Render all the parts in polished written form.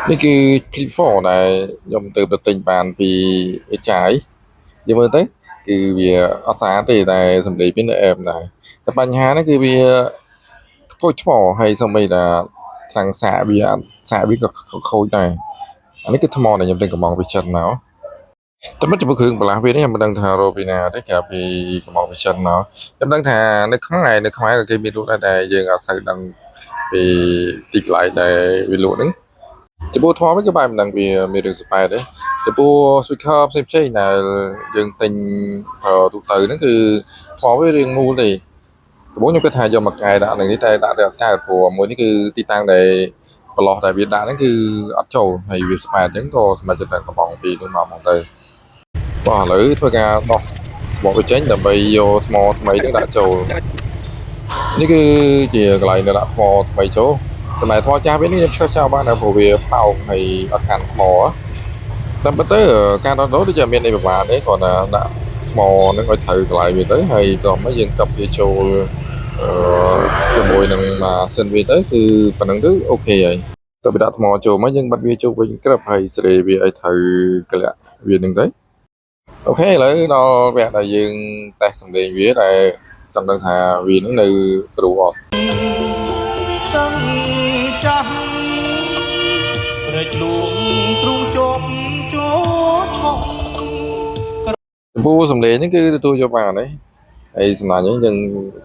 នេះគឺ Flip 4ដែលខ្ញុំទៅទៅទិញបានពី HI យើងមើលទៅគឺវាអត់ស្អាតទេតែសំឡេងវានៅអែមដែរតែបញ្ហានេះគឺវាខូចថ្មហើយសូម្បីតែសាំងសាកវាអត់សាកវាក៏ខូចដែរអានេះគឺថ្មដែលខ្ញុំទិញកំងពីចិនមកតែមិនចំពោះគ្រឿងបន្លាស់វានេះខ្ញុំមិនដឹងថារកពីណាទេក្រៅពីកំងពីចិនមកខ្ញុំដឹងថានៅខ្មែរក៏គេមានលក់ដែរតែយើងអត់សូវដឹងពីទីកន្លែងដែលវាលក់ហ្នឹងចំពោះថ្មវិញគឺបែបមិនដឹងវាមានរឿងស្បែកទេចំពោះ speaker ផ្សេងផ្សេងៗដែលយើងទិញប្រើទូទៅហ្នឹងគឺថ្មវារៀងមូលទេដំបូងខ្ញុំគិតថាយកមកកែដាក់នឹងនេះតែដាក់ទៅអត់កើតព្រោះមួយនេះគឺទីតាំងដែលប្រឡោះដែលវាដាក់ហ្នឹងគឺអត់ចូលហើយវាស្បែកអញ្ចឹងក៏សម្រាប់ចិត្តតែកំងពីនោះមកហ្មងទៅបាទឥឡូវធ្វើការដោះស្បកវាចេញដើម្បីយកថ្មថ្មីហ្នឹងដាក់ចូលនេះគឺជាកន្លែងដែលដាក់ថ្មថ្មីចូលចំណែកថ្មចាស់វានេះខ្ញុំឆ្កឹះចោលបានដែរព្រោះវាប៉ោងហើយអត់កាន់ថ្មតែប៉ុន្តែការដោះដូរដូចជាមានអីពិបាកទេគ្រាន់តែដាក់ថ្មហ្នឹងឲ្យត្រូវកន្លែងវាទៅហើយបន្ទាប់មកយើងកឹបវាចូលអឺជាមួយនឹងម៉ាស៊ីនវាទៅគឺប៉ុណ្្នឹងទៅOK ហើយទៅវាដាក់ថ្មចូលមកយើងបិទវាចូលវិញក្រឹបហើយសេរីវាឲ្យត្រូវកលៈវាហ្នឹងទៅOK ឥឡូវដល់វគ្គដែលយើងតេស្តសំឡេងវាដែលចង់ដឹងថាវានឹងនៅគ្រូអត់ ស្ទឹងចាស់ព្រែកលួងទ្រូងជាប់ចូលឆក់ ចំពោះសំឡេងហ្នឹងគឺទទួលយកបានទេហើយសំណាញ់ហ្នឹងយើង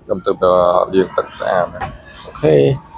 ខ្ញុំទៅដល់លាងទឹកស្អាតណាOK។